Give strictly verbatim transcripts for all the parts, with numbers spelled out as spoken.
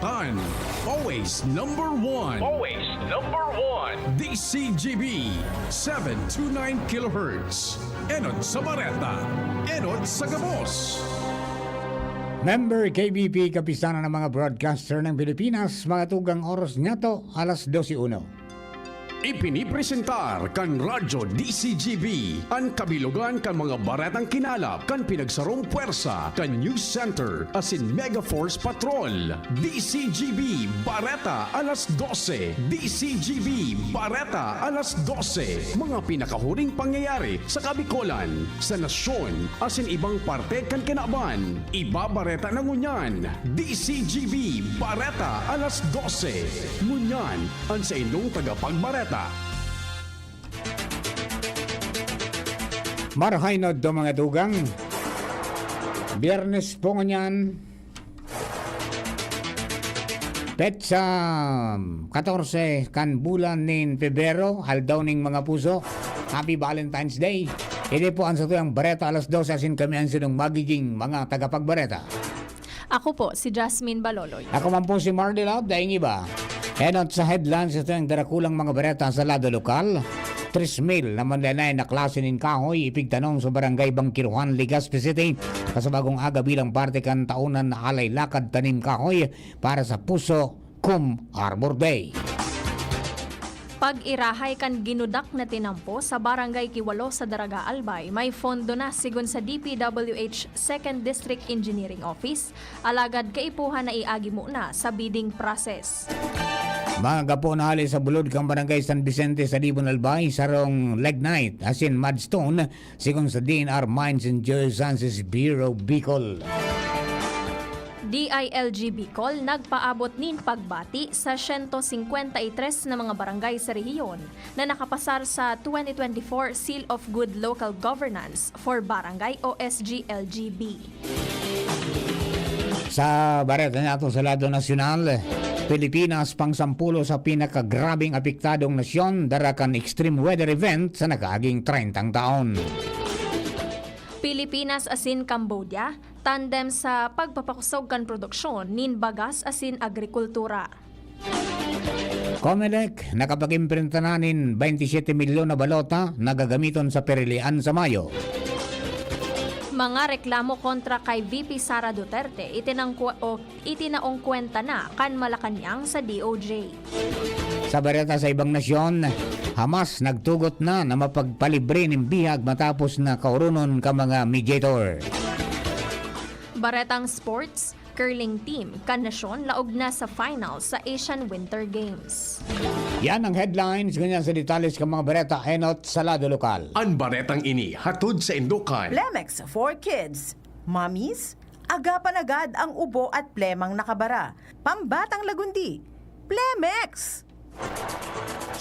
Tan, always number one. Always number one. D C G B, seven two nine kilohertz. Enot sa Bareta, enot sa gabos. Member K B P, Kapisanan ng mga Broadcaster ng Pilipinas, mga tugang, oras niyato, alas dose uno. Ipinipresentar kan Radyo D C G B an kabilogan kan mga baretang kinalap kan pinagsarong pwersa kan News Center asin Mega Force Patrol. D C G B Bareta alas dose. D C G B Bareta alas dose. Mga pinakahuring pangyayari sa Kabikolan, sa nasyon, asin ibang parte kan kinaban. Ibabareta na ngunyan. D C G B Bareta alas dose. Ngunyan, an saindong tagapagbareta. Marahay na do, mga tugang. Biyernes po ngunyan. Petsa katorse kan bulan nin Pebrero, aldaw ning mga puso. Happy Valentine's Day. Ini po an satuyang bareta alas dose, asin kami an sinong magiging mga tagapagbareta. Ako po, si Jasmine Baloloy. Ako man po si Mardy Love, daing iba. Enot sa headlines, ito ang darakulang mga bareta sa lado lokal. Tres mil na manlaen-laen na klase nin kahoy ipigtanom sa Barangay Bangkiruhan, Legazpi City, kasabagong aga bilang parte kan taonan na alay lakad tanim kahoy para sa Puso cum Arbor Day. Pag-irahay kan ginudak na tinampo sa Barangay Kiwalo sa Daraga, Albay, may fondo na sigon sa D P W H Second District Engineering Office, alagad kaipuhan na iagi muna sa bidding process. Mga gapo na hali sa bulod kan Barangay San Vicente sa Libon, Albay, sarong lignite asin mudstone, sigon sa D N R Mines and Geosciences Bureau, Bicol. D I L G Bicol nagpaabot nin pagbati sa siyento singkwenta y tres na mga barangay sa rehiyon na nakapasar sa twenty twenty-four Seal of Good Local Governance for Barangay o S G L G B. Sa bareta nato sa lado nasyonal, Pilipinas pangsampulo sa pinakagrabeng apektadong nasyon dara kan extreme weather event sa nakaaging treyntang taon. Pilipinas asin Cambodia, tandem sa pagpapakosog kan produksyon nin bagas asin agrikultura. Comelec nakapag-imprenta na nin baynte siyete milyon na balota na gagamiton sa perilian sa Mayo. Mga reklamo kontra kay V P Sara Duterte itinangkwa-, o itinaong kwenta na kan Malacañang sa D O J. Sa bareta sa ibang nasyon, Hamas nagtugot na na mapagpalibre nin bihag matapos na kauronon ka mga mediator. Baretang sports, curling team kan nasyon laog na sa final sa Asian Winter Games. Yan ang headlines. Ngunyan sa detalles kan mga bareta, enot sa lado lokal. An baretang ini hatod sa indokan. Plemex for Kids. Mommies, agapan agad ang ubo at plemang nakabara. Pambatang lagundi. Plemex!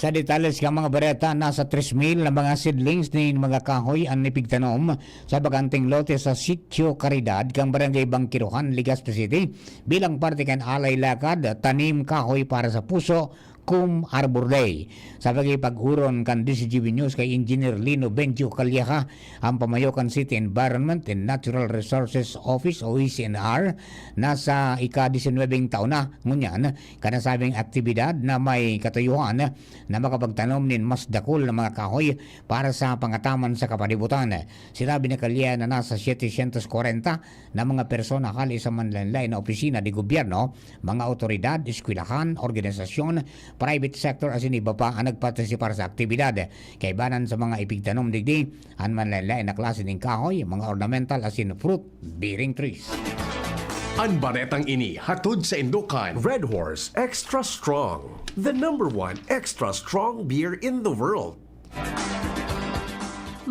Sa detalles kan mga bareta, nasa tres mil na mga seedlings nin mga kahoy an ipigtanom sa bakanteng lote sa Sitio Caridad kan Barangay Bangkiruhan, Legazpi City, bilang parte kan Alay Lakad, Tanim Kahoy para sa Puso, cum Arbor Day. Sa pakikipag-oron kan D C G B News kay Engineer Lino Benjo Calleja, an pamayo kan City Environment and Natural Resources Office o E C N R, nasa ika-disinwebeng taon na ngunyan kan nasabing aktibidad na may katuyuhan na makapagtanom nin mas dakul na mga kahoy para sa pangataman sa kapalibutan. Sinabi ni Calleja na nasa setecientos kwarenta na mga persona hali sa manlaen-laen na opisina de gobyerno, mga awtoridad, eskwelahan, organisasyon, private sector asin iba pa an nagpartisipar sa aktibidad. Kaibanan sa mga ipigtanom digdi, an manlaen-laen na klase nin kahoy, mga ornamental asin fruit-bearing trees. An baretang ini hatod sa indokan. Red Horse Extra Strong, the number one extra strong beer in the world.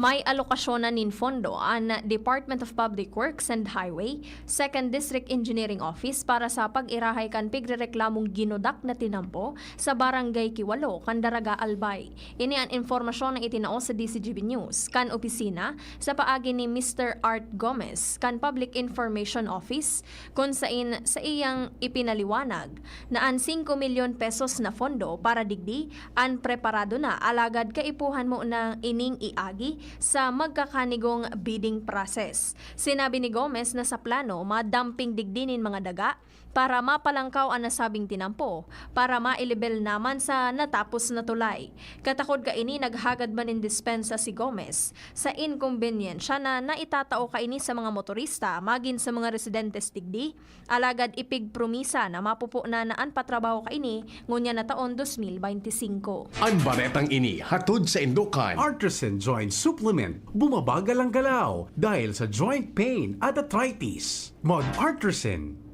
May alokasyon na nin fondo an Department of Public Works and Highway, Second District Engineering Office para sa pag-irahay kan pigrereklamong ginudak na tinampo sa Barangay Kiwalo kan Daraga, Albay. Ini an impormasyon na itinao sa D C G B News kan opisina sa paagi ni Mister Art Gomez kan Public Information Office, kun sain sa iyang ipinaliwanag na an singko milyon pesos na fondo para digdi an preparado na, alagad kaipuhan mo na ining iagi sa magkakanigong bidding process. Sinabi ni Gomez na sa plano, madamping digdi nin mga daga para mapalangkaw an nasabing tinampo para mailibel naman sa natapos na tulay. Katakod kaini, naghagad man nin dispensa si Gomez sa inkombenyensiya na naitatao kaini sa mga motorista magin sa mga residentes digdi, alagad ipigpromisa na mapupunan na an patrabaho kaini ngunyan na taon dos mil bente singko. An baretang ini hatod sa Indokan. Artisan Joint Supplement, bumabagal ang galaw dahil sa joint pain at arthritis. Mag-Artisan.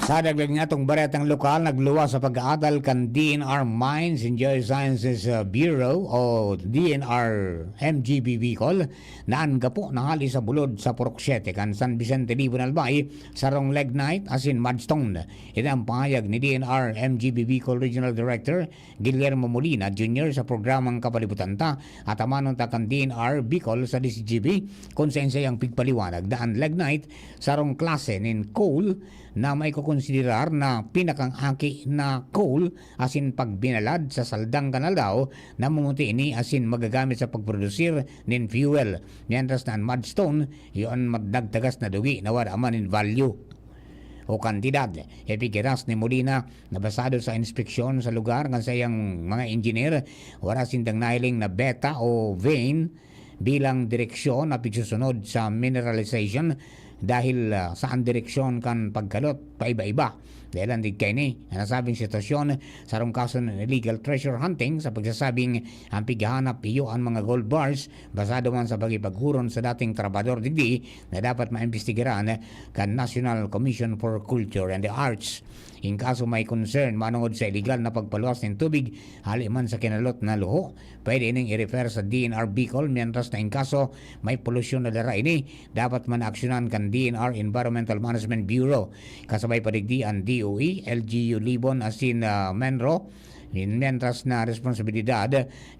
Sa dagdag niya, itong baretang lokal, nagluwas sa pag-aatal kan D N R Mines and Geosciences, uh, Bureau o D N R M G B Bicol na an gapo nahali sa bulod sa Purok Siete kan San Vicente, Libon, Albay, sarong lignite asin mudstone. Ini ang pahayag ni D N R M G B Bicol Regional Director Guillermo Molina Junior sa programang Kapalibutan Ta, atamanon ta kan D N R Bicol sa D Z G B, kun saen saiyang pigpaliwanag na an lignite sarong klase nin coal na maikokonsiderar na pinakang-aki na coal asin pagbinalad sa saldang kan aldaw, namumuti ini asin magagamit sa pagprodusir nin fuel, mientras na an mudstone, iyo an madagtagas na dugi na wara man nin value o kantidad. Ipighiras ni Molina na basado sa inspeksyon sa lugar kan saiyang mga engineer, wara sindang nahiling na beta o vein bilang direksyon na pigsusunod sa mineralization dahil, ah, sa an direksyon kan pagkalot paiba-iba. Dahelan digdi kaini, an nasabing sitwasyon, sarong kaso nin illegal treasure hunting sa pagsasabing an pighahanap iyo an mga gold bars, basado man sa pakikipaghuron sa dating trabahador digdi na dapat maimbestigaran kan National Commission for Culture and the Arts. In kaso may concern manongod sa iligal na pagpaluwas nin tubig hali man sa kinalot na luho, pwede ining i-refer sa D N R Bicol, mientras na in kaso may polusyon na dara ini, dapat man aksyonan kan D N R Environmental Management Bureau. Kasabay pa digdi an D O E, L G U Libon asin, ah, MENRO, mientras na responsibilidad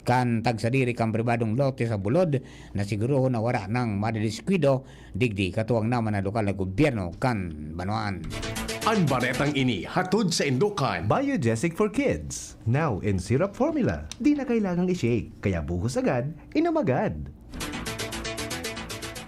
kan tagsadiri kan pribadong lote sa bulod na sigurohon na wara nang madidiskuido digdi katuwang naman na lokal na gobyerno kan banwaan. An baretang ini hatod sa Indokan. Biogesic for Kids, now in syrup formula. Di na kailangang i-shake, kaya buhos agad, inom agad.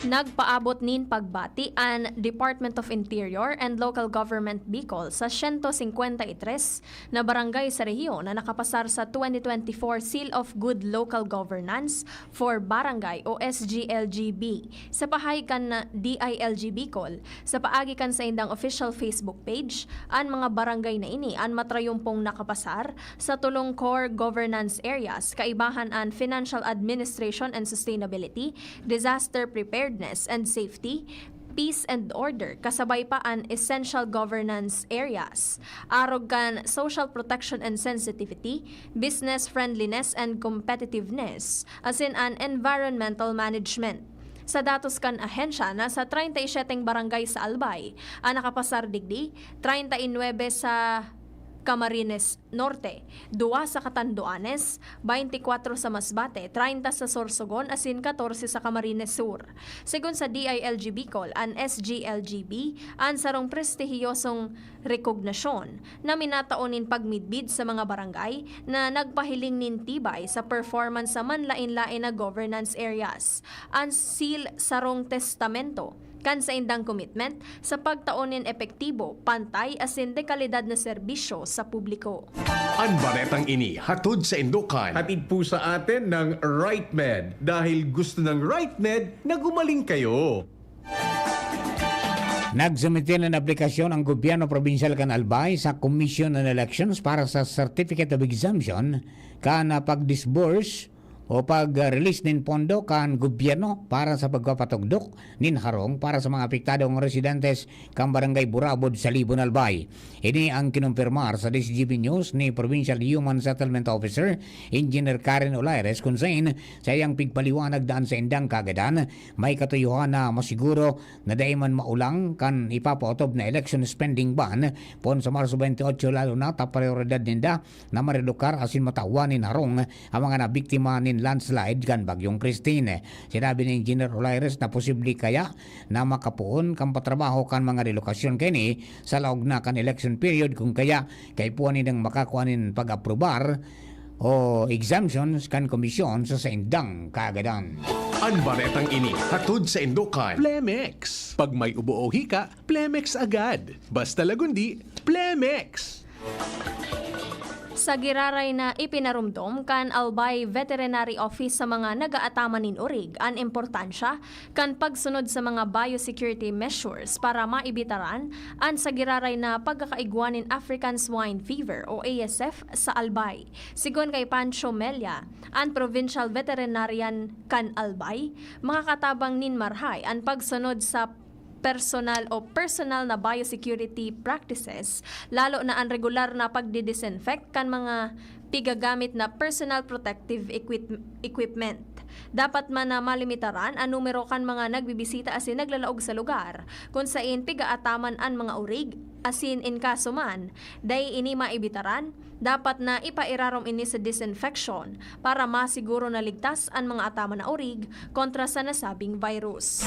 Nagpaabot nin pagbati an Department of Interior and Local Government Bicol sa siyento singkwenta y tres na barangay sa rehiyon na nakapasar sa twenty twenty-four Seal of Good Local Governance for Barangay o S G L G B. Sa pahayag kan D I L G Bicol, sa paagi kan saindang official Facebook page, an mga barangay na ini an matrayumpong nakapasar sa tolong core governance areas, kaibahan an financial administration and sustainability, disaster preparedness and safety, peace and order, kasabay pa an essential governance areas, arog kan social protection and sensitivity, business friendliness and competitiveness, asin an environmental management. Sa datos kan ahensya, nasa treinta y siete barangay sa Albay an nakapasar digdi, treinta y nueve sa Camarines Norte, duwa sa Catanduanes, baynte kwatro sa Masbate, treinta sa Sorsogon asin katorse sa Camarines Sur. Segun sa D I L G Bicol, an S G L G B an sarong prestihiyosong rekognasyon na minatao nin pagmidbid sa mga barangay na nagpahiling nin tibay sa performance sa manlaen-laen na governance areas. An seal sarong testamento kan saindang komitment sa pagtao nin epektibo, pantay asin dekalidad na serbisyo sa publiko. An baretang ini hatod sa Indokan. Hatid po sa atin ng RightMed, dahil gusto ng RightMed na gumaling kayo. Nagsumite nin aplikasyon ang gobyerno probinsyal kan Albay sa Commission on Elections para sa Certificate of Exemption kan, ah, pag-disburse o pag-release nin pondo kan gobyerno para sa pagpapatugdok nin harong para sa mga apektadong residentes kan Barangay Burabod sa Libon, Albay. Ini ang kinumpirmar sa D Z G B News ni Provincial Human Settlement Officer Engineer Karen Olaires, kun saen saiyang pigpaliwanag daan saindang kaagadan, may katuyohan na masiguro na dai man maulang kan ipapaotob na election spending ban poon sa Marso twenty-eight, lalo na ta prioridad ninda na maredukar asin matawan nin harong ang mga nabiktima nin landslide kan Bagyong Christine. Sinabi ni Engineer Olaires na posible kaya na makapoon kan patrabaho kan mga relokasyon kaini sa laog na kan election period, kun kaya kaipuhan nindang makakua nin pag-aprobar o exemptions kan komisyon sa saindang kaagadan. An baretang ini hatod saindo kan Plemex. Pag may ubo o hika, Plemex agad. Basta lagundi, Plemex! Sa giraray na ipinarumdom kan Albay Veterinary Office sa mga nagaataman nin orig an importansya kan pagsunod sa mga biosecurity measures para maibitaran an sa giraray na pagkakaigwa nin African Swine Fever o A S F sa Albay. Sigon kay Pancho Mella, an provincial veterinarian kan Albay, makakatabang nin marhay an pagsunod sa personal o personal na biosecurity practices, lalo na an regular na pagdidisinfect kan mga pigagamit na personal protective equip- equipment. Dapat man na malimitaran an numero kan mga nagbibisita asin naglalaog sa lugar kun sain pigaataman an mga orig, asin in kaso man, dai ini maibitaran, dapat na ipairarom ini sa disinfection para masiguro na ligtas an mga ataman na orig kontra sa nasabing virus.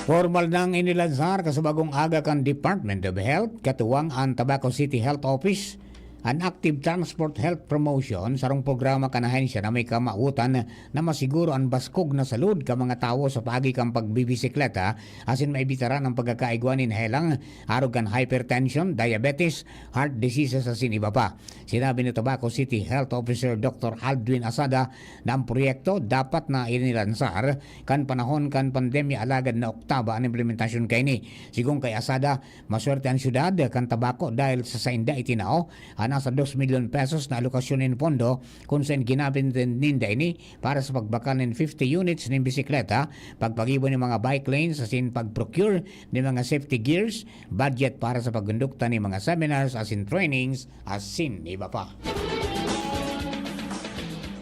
Formal nang inilansar kasubagong aga kan Department of Health, katuwang an Tabaco City Health Office, an Active Transport Health Promotion, sarong programa kan ahensya na may kamawotan na masiguro an baskog na salud kan mga tawo sa paagi kan pagbibisikleta asin maibitaran an pagkakaigwa nin helang arog kan hypertension, diabetes, heart diseases asin iba pa. Sinabi ni Tabaco City Health Officer Doctor Aldwin Asada na ang proyekto dapat na inilansar kan panahon kan pandemya, alagad naoktaba an implementasyon kaini. Sigon kay Asada, maswerte an syudad kan Tabaco dahil sa sainda itinao an nasa dos milyon pesos na alokasyon nin pondo, kun sain ginamit ninda ini para sa pagbakal nin fifty units nin bisikleta, pagpagibo nin mga bike lanes asin pag-procure nin mga safety gears, budget para sa pagkondukta nin mga seminars asin trainings, asin iba pa.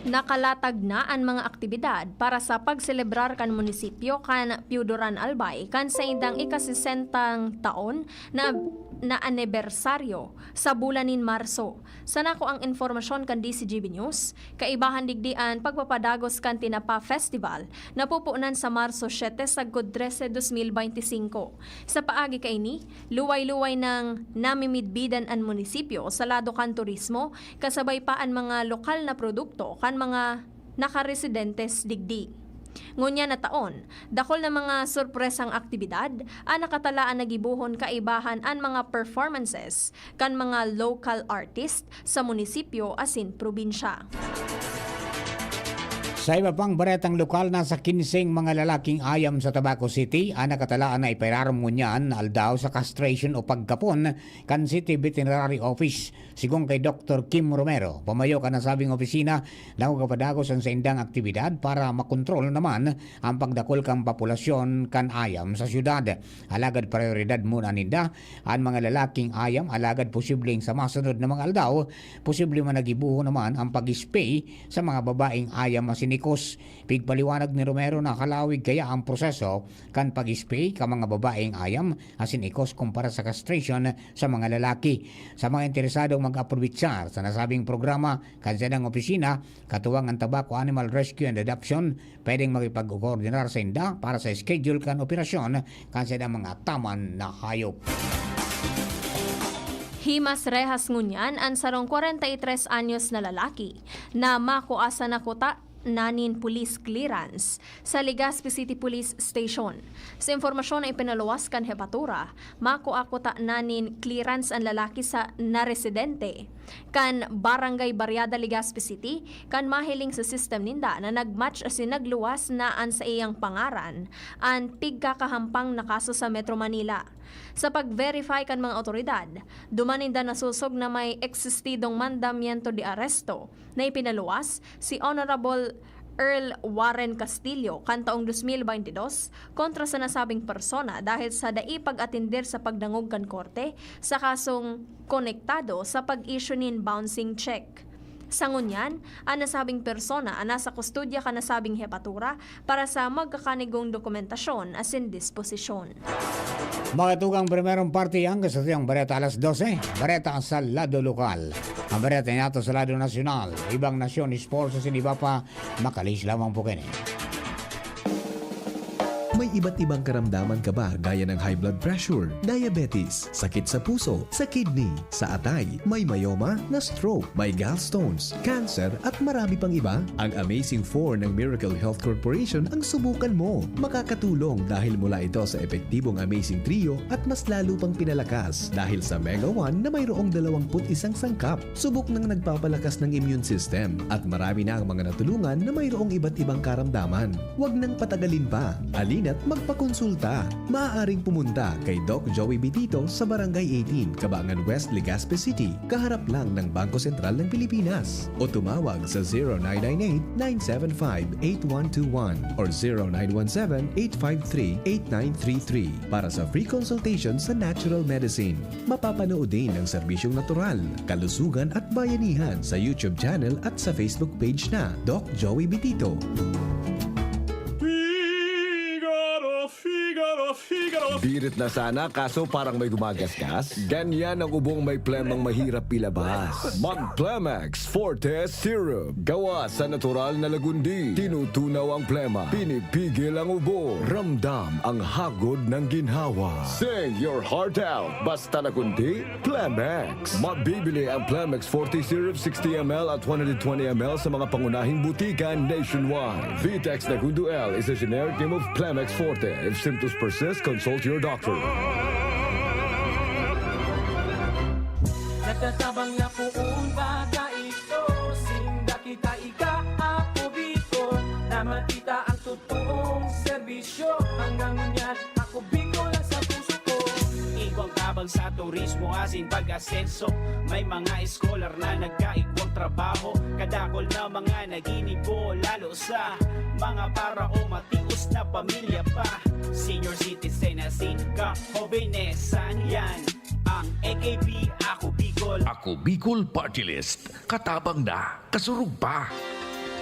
Nakalatag na an mga aktibidad para sa pagselebrar kan munisipyo kan Piudoran Albay kan saindang ikasesentang taon na, na anibersaryo sa bulan nin Marso. Sa nakuang impormasyon kan D C G B News, kaibahan digdi an pagpapadagos kan Tinapa Festival na pupunan sa Marso siete sagkod trese, dos mil beinti singko. Sa paagi kaini, luway-luway nang namimidbidan an munisipyo sa lado kan turismo, kasabay pa an mga lokal na produkto kan mga nakaresidentes digdi. Ngunyan na taon, dakul na mga sorpresang aktibidad an nakatalaan na gibohon, kaibahan an mga performances kan mga local artist sa munisipyo asin probinsya. Sa iba pang baretang lokal, nasa kinseng mga lalaking ayam sa Tabaco City an nakatalaan na ipairarom ngunyan na aldaw sa castration o pagkapon kan City Veterinary Office. Sigon kay Doktor Kim Romero, pamayo kan nasabing opisina, dangog kapadagos an saindang aktibidad para makontrol naman ang pagdakol kan populasyon kan ayam sa syudad. Alagad prayoridad muna ninda an mga lalaking ayam, alagad posibleng sa masunod na mga aldaw, posible man na gibohon naman ang pag-spay sa mga babaeng ayam asin ikos. Pigpaliwanag ni Romero na kalawig kaya ang proseso kan pag-spay kan mga babaeng ayam asin ikos kumpara sa castration sa mga lalaki. Sa mga interesadong mag-aprovechar sa nasabing programa kan saindang opisina, katuwang an Tabaco Animal Rescue and Adoption, pwedeng makipag-koordinar sainda para sa schedule kan operasyon kan saindang mga taman na hayop. Himas rehas ngunyan an sarong kwarenta y tres anyos na lalaki na makua sa nakuta na nin police clearance sa Legazpi City Police Station. Sa impormasyon na ipinaluwas kan hepatura, makua kuta na nin clearance an lalaki sa naresidente kan Barangay Barriada, Legazpi City, kan mahiling sa sistem ninda na nag-match asin nagluwas na an saiyang pangaran an pigkakahampang na kaso sa Metro Manila. Sa pag-verify kan mga awtoridad, duman ninda nasosog na may eksistidong mandamiento de aresto na ipinaluwas si Honorable Earl Warren Castillo kan taong dos mil baynte dos kontra sa nasabing persona dahil sa dai pag-atender sa pagdangog kan korte sa kasong konektado sa pag-issue nin bouncing check. Sa ngunyan, an nasabing persona an nasa kustodya kan nasabing hepatura para sa magkakanigong dokumentasyon asin disposisyon. Mga tugang, primerong parte yan, kasatuyang bareta alas dose, bareta sa lado lokal. Ang bareta nato sa lado nasyonal, ibang nasyon, sports, asin iba pa, makalis lamang po kaini. May Iba't ibang karamdaman ka ba gaya ng high blood pressure, diabetes, sakit sa puso, sa kidney, sa atay, may myoma, na-stroke, may gallstones, cancer at marami pang iba? Ang Amazing four ng Miracle Health Corporation ang subukan mo. Makakatulong dahil mula ito sa epektibong Amazing Trio at mas lalo pang pinalakas dahil sa Mega one na mayroong dalawang put isang sangkap. Subok nang nagpapalakas ng immune system at marami na ang mga natulungan na mayroong iba't ibang karamdaman. Huwag nang patagalin pa. Halina't magpakonsulta. Maaaring pumunta kay Doc Joey Bitito sa Barangay eighteen, Cabangan West, Legazpi City, kaharap lang ng Bangko Sentral ng Pilipinas. O tumawag sa zero nine nine eight, nine seven five, eight one two one or zero nine one seven, eight five three, eight nine three three para sa free consultation sa natural medicine. Mapapanood din ang serbisyong natural, kalusugan at bayanihan sa YouTube channel at sa Facebook page na Doc Joey Bitito. Figaro, Figaro, Figaro. Birit na sana, kaso parang may gumagasgas. Ganyan ang ubong may plemang mahirap ilabas. Mag Plemex Forte Syrup. Gawa sa natural na lagundi. Tinutunaw ang plema. Pinipigil ang ubo. Ramdam ang hagod ng ginhawa. Sing your heart out. Basta lagundi, Plemex. Mabibili ang Plemex Forte Syrup sixty M L at one hundred twenty M L sa mga pangunahing butika nationwide. Vitex Nagundo L is a generic name of Plemex Forte. If symptoms persist, consult your doctor. Nagtatabang na poon baga ito, sinda kita ika, Ako Bicol, na makita ang totoong serbisyo. Hanggang ngunyan, Ako Bicol ang sa puso ko. Igwang tabang sa turismo asin pag-asenso. May mga eskolar na nagkaigwang trabaho. Kadakol na mga naginibo, lalo sa mga para o matios na pamilya pa. Senior citizen asin kahobenesan, yan ang A K P, Ako Bicol. Ako Bicol Party List. Katabang na, kasurog pa.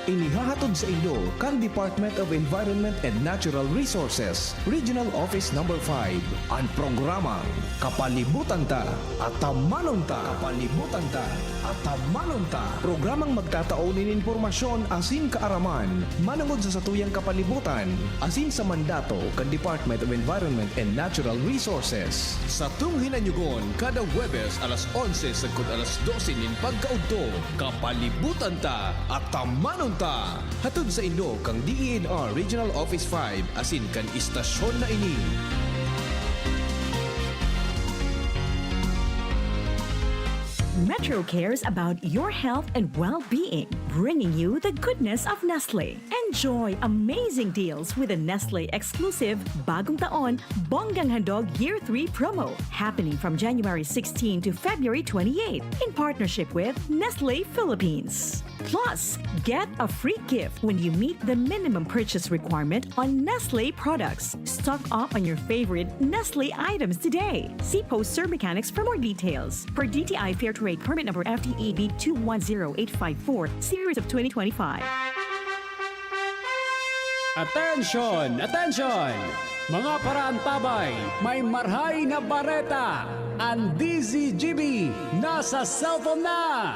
Inihahatod saindo kan Department of Environment and Natural Resources, Regional Office Number five, an programang Kapalibutan Ta, Atamanon Ta. Kapalibutan Ta, Atamanon Ta. Programang magtatao nin impormasyon asin kaaraman manongod sa satuyang kapalibutan asin sa mandato kan Department of Environment and Natural Resources. Satong hinanyogon kada Huwebes alas onse sagkod alas dose nin pagkaudto. Kapalibutan Ta, Atamanon Ta! Hatod saindo kan D E N R Regional Office five asin kan istasyon na ini. Metro cares about your health and well-being, bringing you the goodness of Nestle. Enjoy amazing deals with the Nestle exclusive Bagong Taon Bonggang Handog Year three promo, happening from January sixteen to February twenty-eight, in partnership with Nestle Philippines. Plus, get a free gift when you meet the minimum purchase requirement on Nestle products. Stock up on your favorite Nestle items today. See post Sir Mechanics for more details. Per D T I Fair Trade Permit Number F T E B two one zero eight five four, Series of twenty twenty-five. Attention! Attention! Mga paraantabay, may marhay na bareta! An D Z G B nasa cellphone na!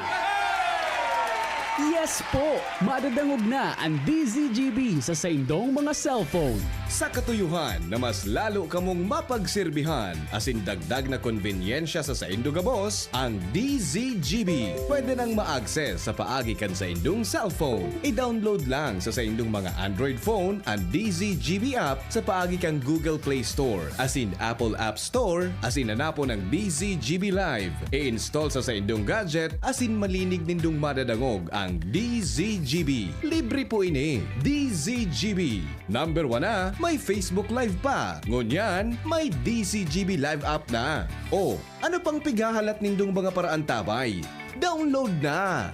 Yes po! Madadangog na an D Z G B sa saindong mga cellphone. Sa katuyohan na mas lalo kamong mapagserbihan asin dagdag na konbenyensya sa saindo gabos, ang D Z G B pwede nang ma-access sa paagi kan saindong cellphone. I-download lang sa saindong mga Android phone an D Z G B app sa paagi kan Google Play Store asin Apple App Store asin hanapon ang D Z G B Live. I-install sa saindong gadget asin malinig nindong madadangog ang D Z G B. Libre po ini. D Z G B. Number one na, may Facebook Live pa. Ngunyan, may D Z G B Live app na. O, ano pang pighahalat nindong mga paraantabay? Download na!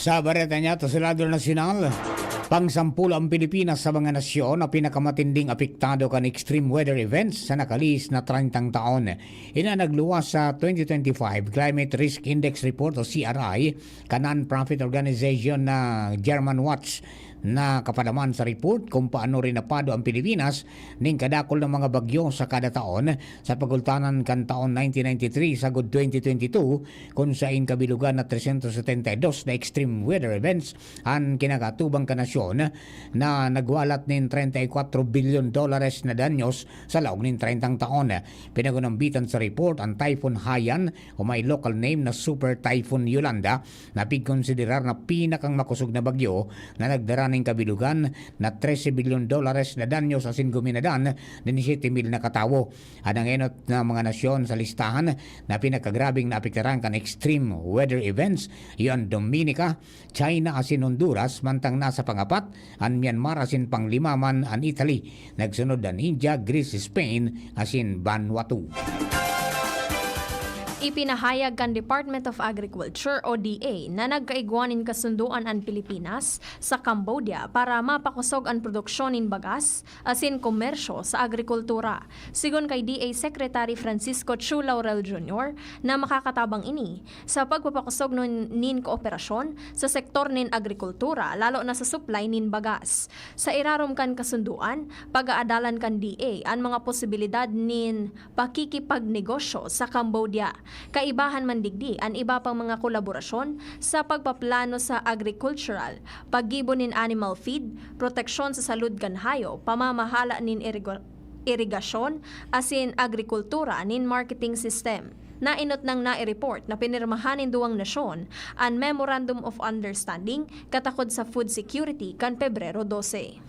Sa bareta niya, ta sa lado nasyonal, pangsampulo ang Pilipinas sa mga nasyon na pinakamatinding apektado kan extreme weather events sa nakalihis na trentang taon. Ini an nagluwas sa twenty twenty-five Climate Risk Index Report o C R I kan non-profit organization na German Watch. Nakapadaman sa report kung paano rin napado ang Pilipinas ning kadakul na mga bagyo sa kada taon, sa pagultanan kan taon nineteen ninety-three sagod twenty twenty-two, kun sain kabilugan na trescientos setenta y dos na extreme weather events an kinakatubang kan nasyon, na nagwalat nin treinta y cuatro bilyon dolares na danyos sa laog nin treintang taon. Pinagunambitan sa report an Typhoon Haiyan, o may local name na Super Typhoon Yolanda, na pigkonsiderar na pinakang makosog na bagyo na nagdara nin kabilugan na trese bilyon dolares na danyos asin guminadan nin siyete mil na katawo. An nangenot na mga nasyon sa listahan na pinakagrabeng naapektaran kan extreme weather events, iyo an Dominica, China asin Honduras, mantang nasa pangapat an Myanmar asin panglima man an Italy. Nagsunod an India, Greece, Spain asin Vanuatu. Ipinahayag kan Department of Agriculture o D A na nagkaigwa nin kasundoan an Pilipinas sa Cambodia para mapakosog an produksyon nin bagas asin komersyo sa agrikultura. Sigon kay D A Secretary Francisco Chu Laurel Junior na makakatabang ini sa pagpapakosog nun nin kooperasyon sa sektor nin agrikultura, lalo na sa supply nin bagas. Sa irarom kan kasundoan, pag-aadalan kan D A an mga posibilidad nin pakikipagnegosyo sa Cambodia. Kaibahan man digdi an iba pang mga kolaborasyon sa pagpaplano sa agricultural, paggibo nin animal feed, proteksyon sa salud kan hayop, pamamahala nin irigo-, irigasyon, asin agrikultura nin marketing system. Nainot nang nai-report na pinirmahan nin duwang nasyon an Memorandum of Understanding katakod sa food security kan Pebrero dose.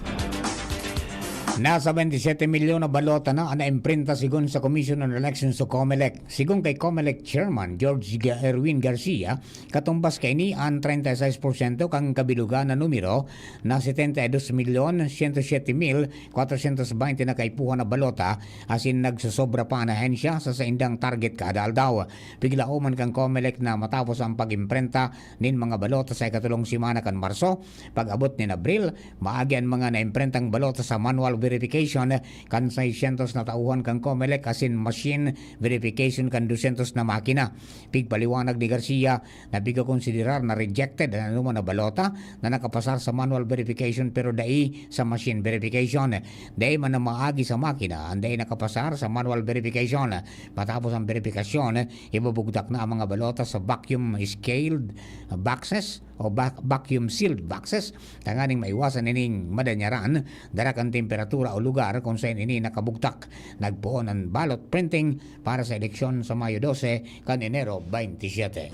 Nasa twenty-seven milyon na balota na an naimprenta, sigon sa Commission on Elections o COMELEC. Sigon kay COMELEC Chairman George Ga-, Erwin Garcia, katumbas kaini an treinta y seis porsyento kan kabilugan na numero na setenta y dos milyon ciento siete mil cuatrocientos veinte na kaipuhan na balota, asin nagsosobra pa an ahensya sa saindang target kada aldaw. Piglaoman kan COMELEC na matapos ang pag-imprenta nin mga balota sa ikatulong semana kan Marso, pag-abot nin Abril, maagi an mga naimprentang balota sa manual verification kan seiscientos na tauhan kan COMELEC asin machine verification kan dusyentos na makina. Pigpaliwanag ni Garcia na pigkokonsiderar na rejected an anoman na balota na nakapasar sa manual verification pero dai sa machine verification. Dai man na maagi sa makina an dai nakapasar sa manual verification. Matapos ang verifikasyon, ibubugtak na ang mga balota sa vacuum scaled boxes o vac-, vacuum sealed boxes, tanganing maiwasan ining madanyaran, dara kan temperatura o lugar kung saen ini nakabugtak. Nagpoon an ballot printing para sa eleksyon sa Mayo dose kan Enero twenty-seven.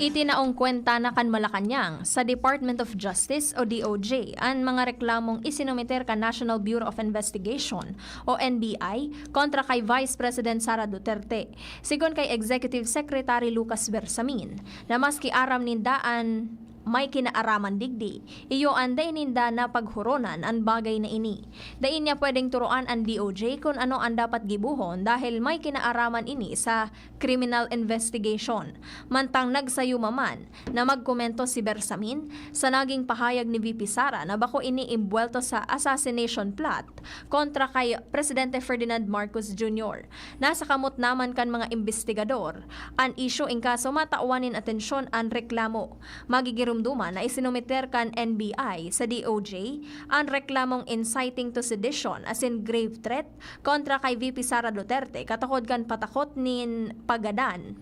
Itinaong kwenta na kan Malacañang sa Department of Justice o D O J an mga reklamong isinumiter kan National Bureau of Investigation o N B I kontra kay Vice President Sara Duterte. Sigon kay Executive Secretary Lucas Bersamin, na maski aram ninda an may kinaaraman digdi, iyo an dai ninda napaghuronan an bagay na ini. Dai niya pwedeng turoan an D O J kun ano an dapat gibohon dahil may kinaaraman ini sa criminal investigation. Mantang nagsayuma man na magkomento si Bersamin sa naging pahayag ni V P Sara na bako ini imbuwelto sa assassination plot kontra kay Presidente Ferdinand Marcos Junior. Nasa kamot naman kan mga imbestigador an isyu, in kaso matawan nin atensyon an reklamo. Magigiromdoman na isinumiter kan N B I sa D O J an reklamong inciting to sedition asin grave threat kontra kay V P Sara Duterte katakod kan patakot nin paggadan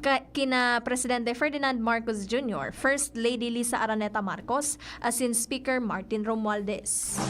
ka-, kina Presidente Ferdinand Marcos Junior, First Lady Liza Araneta Marcos, asin Speaker Martin Romualdez.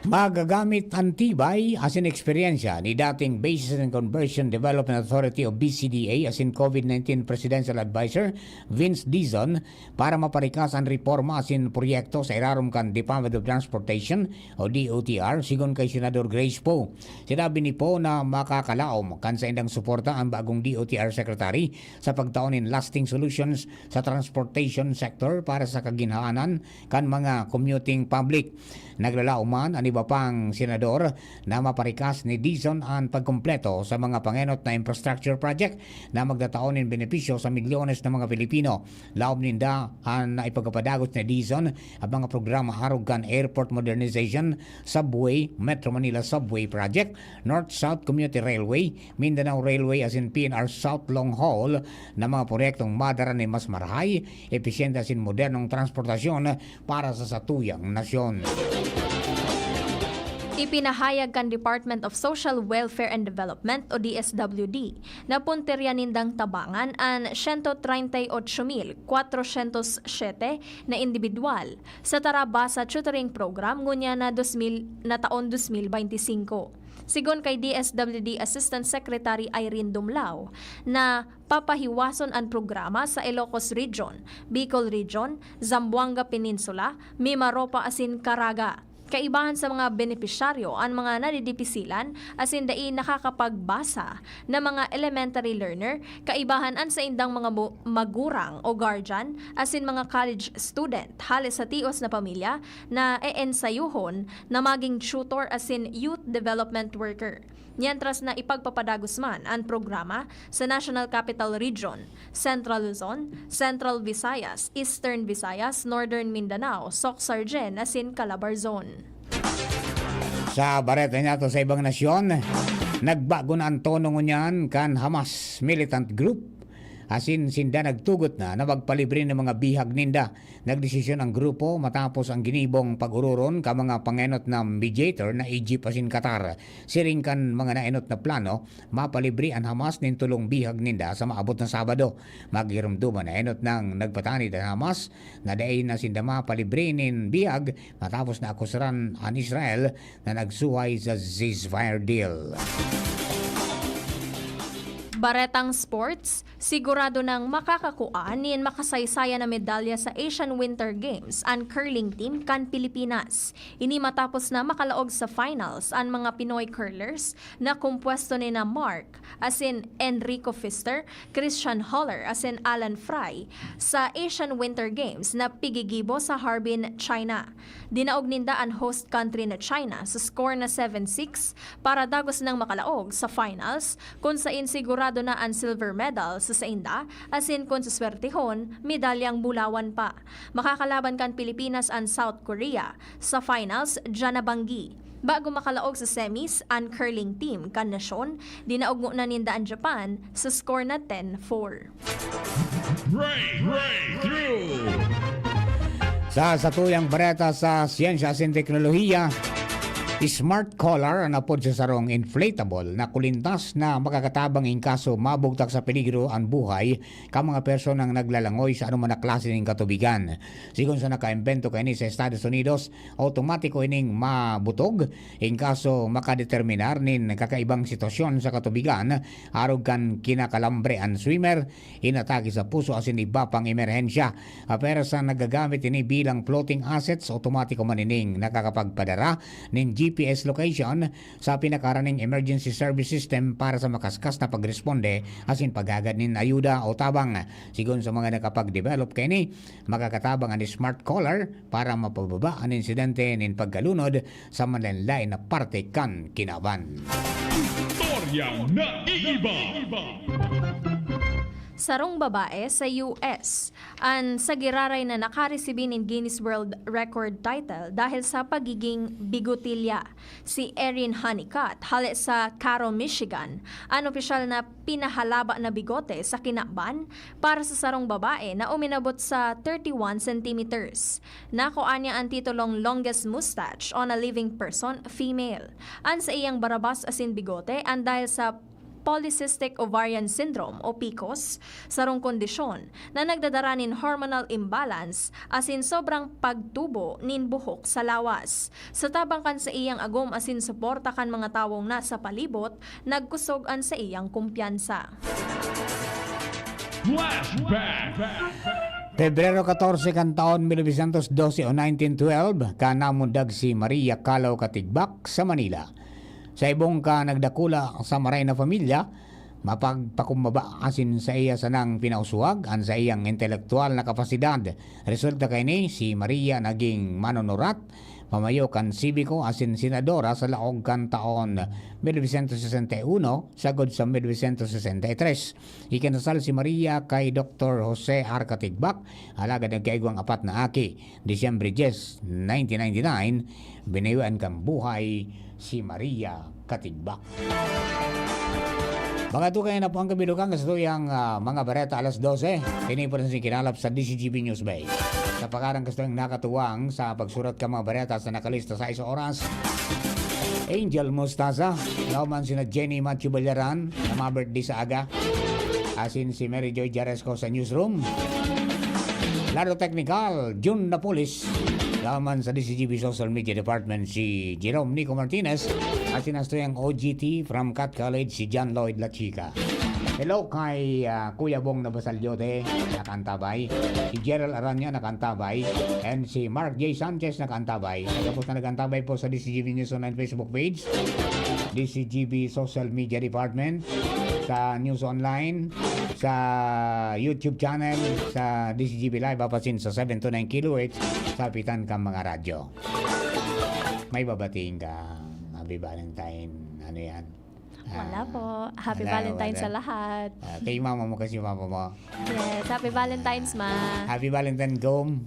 Magagamit an tibay asin eksperyensya ni dating Basis and Conversion Development Authority o B C D A asin COVID nineteen Presidential Advisor Vince Dizon para maparikas an reporma asin proyekto sa irarom kan Department of Transportation o D O T R, sigon kay Senador Grace Poe. Sinabi ni Poe na makakalaom kan saindang suporta an bagong D O T R Secretary sa pagtao nin lasting solutions sa transportation sector para sa kaginhaanan kan mga commuting public. Naglalaom man an iba pang senador na maparikas ni Dizon an pagkumpleto sa mga pangenot na infrastructure project na magtatao nin benepisyo sa milyones na mga Pilipino. Laom ninda an ipagpapadagos ni Dizon an mga programa arog kan airport modernization, subway, Metro Manila Subway Project, North-South Commuter Railway, Mindanao Railway asin P N R South Long Haul na mga proyektong madara nin mas marahay, episyente asin modernong transportasyon para sa satuyang nasyon. Ipinahayag kan Department of Social Welfare and Development o D S W D na puntirya nindang tabangan an siyento treinta y ocho mil kwatrosyentos siyete na indibidwal sa Tarabasa Tutoring Program ngunyan na dos mil, na taon dos mil beinti singko. Sigon kay D S W D Assistant Secretary Irene Dumlao na papahiwason an programa sa Ilocos Region, Bicol Region, Zamboanga Peninsula, Mimaropa asin Caraga. Kaibahan sa mga benepisyaryo an mga nadidipisilan asin dai nakakapagbasa na mga elementary learner, kaibahan an saindang mga bu-, magurang o guardian, asin mga college student hale sa tios na pamilya na eensayuhon na maging tutor asin youth development worker. Mientras na ipagpapadagos man an programa sa National Capital Region, Central Luzon, Central Visayas, Eastern Visayas, Northern Mindanao, Soc-Sargen asin Calabarzon. Sa bareta nato sa ibang nasyon, nagbago na an tono ngunyan kan Hamas militant group. Asin sinda nagtugot na na magpalibre nin mga bihag ninda. Nagdesisyon ang grupo matapos ang ginibong pag-ororon kan mga pangenot na mediator na Egypt asin Qatar. Siring kan mga naenot na plano, mapalibre an Hamas nin tolong bihag ninda sa maabot na Sabado. Magiromdoman na enot nang nagpatanid an Hamas na dai na sinda mapalibre nin bihag matapos na akusaran an Israel na nagsuhay sa ceasefire deal. Baretang sports, sigurado nang makakakua nin makasaysayan na medalya sa Asian Winter Games an curling team kan Pilipinas. Ini matapos na makalaog sa finals an mga Pinoy curlers na kompuesto ni na Mark asin Enrico Pfister, Christian Haller asin Alan Fry sa Asian Winter Games na pigigibo sa Harbin, China. Dinaog ninda an host country na China sa score na seven six para dagos nang makalaog sa finals, kun sain sigurado na an silver medal sa sainda, asin kun suswertehon, medalyang bulawan pa. Makakalaban kan Pilipinas an South Korea sa finals diyan na banggi. Bago makalaog sa semis an curling team kan nasyon, dinaog ngona ninda an Japan sa score na ten four. Break, breakthrough. Sa satuyang bareta sa siyensya asin teknolohiya, Smart Collar an apod sa sarong inflatable na kulintas na makakatabang in kaso mabugtak sa peligro an buhay kan mga personang naglalangoy sa anoman na klase nin katubigan. Sigon sa nakaimbento kaini sa Estados Unidos, awtomatiko ining mabutog in kaso makadeterminar nin kakaibang sitwasyon sa katubigan arog kan kinakalambre an swimmer, inatake sa puso asin iba pang emerhensya. Pwersa nagagamit ini bilang floating assets, awtomatiko man ining nakakapagpadara nin G P S location sa pinakaharaning emergency service system para sa makaskas na pagresponde asin paghagad nin ayuda o tabang. Sigon sa mga nakapag-develop kaini, makakatabang an Smart Collar para mapababa an insidente nin pagkalunod sa manlaen-laen na parte kan kinaban. Istoryang naiiba. Sarong babae sa U S an sa giraray na nakaresibi nin Guinness World Record title dahil sa pagiging bigotilya. Si Erin Honeycutt, hale sa Cairo, Michigan, an opisyal na pinahalaba na bigote sa kinaban para sa sarong babae na uminabot sa thirty-one centimeters. Nakuha niya an titulong longest mustache on a living person, female. An saiyang barabas asin bigote an dahil sa polycystic ovarian syndrome o pcos, sarong kondisyon na nagdadara nin hormonal imbalance asin sobrang pagtubo nin buhok sa lawas. Sa tabang kan saiyang agom asin suporta kan mga tawong nasa palibot, nagkusog an saiyang kumpiyansa. Flashback. Pebrero katorse kan taon mil novecientos dose o nineteen twelve, kan namundag si Maria Calo Katigbak sa Manila. Sa ibong ka nagdakula sa maray na pamilya, mapagpakumbaba asin saiya sanang pinauswag an saiyang intelektuwal na kapasidad. Resulta kaini, si Maria naging manunurat, pamayo kan sibiko asin senadora sa laog kan taon mil novecientos sesenta y uno sagod sa mil novecientos sesenta y tres. Ikinasal si Maria kay Doktor Jose R. Katigbak, alagad nagkaigwang apat na aki. Disyembre dyes, nineteen ninety-nine, binawian kan buhay si Maria Katigbak. Mga tukay na po ang kabilukan sa tuyang, ah, mga bareta alas dose. Ini po rin si kinalap sa D C G B News Bay. Sa pagkarang gusto yung nakatuwang sa pagsurat ka mga bareta sa nakalista sa isang oras. Angel Mostaza, Lauman sina Jenny Matthew Ballaran, na mga birthday sa aga. Asin si Mary Joy Jaresco sa newsroom. Lado technical, Jun Napolis. Laman sa D C G B Social Media Department, si Jerome Nico Martinez. At sinastuyang O G T from Cat College, si John Lloyd Lachica. Hello kay, ah, Kuya Bong Nabasalyote, nakantabay. Si Gerald Aranya, nakantabay. And si Mark J Sanchez, nakantabay. Tapos na nakantabay po sa D C G B News Online Facebook page, D C G B Social Media Department, sa News Online, sa YouTube channel, sa D C G B Live, apasin sa seven two nine kilohertz, sa pitan kang mga radyo. May babatiin ka, Happy Valentine. Ano yan? Wala Ah, po. Happy wala, Valentine's wala. Sa lahat. Ah, kay mama mo kasi mama mo. Yes, happy Valentine's, ma. Happy Valentine, Gom.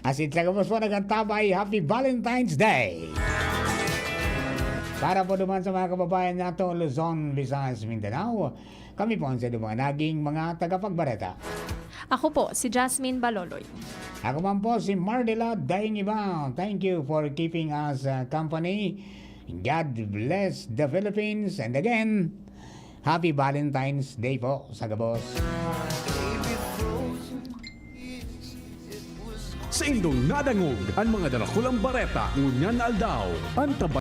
Asin sa gabos po nagantabay, Happy Valentine's Day! Para po duman sa mga kababayan nato, Luzon, Visayas, Mindanao, kami po ang sa mga naging mga tagapagbareta. Ako po, si Jasmine Baloloy. Ako man po si Mardela Daingiba. Thank you for keeping us uh, company. God bless the Philippines. And again, Happy Valentine's Day po sa gabos. Sa indong nadangog an mga darakulang bareta ngunyan na aldaw, an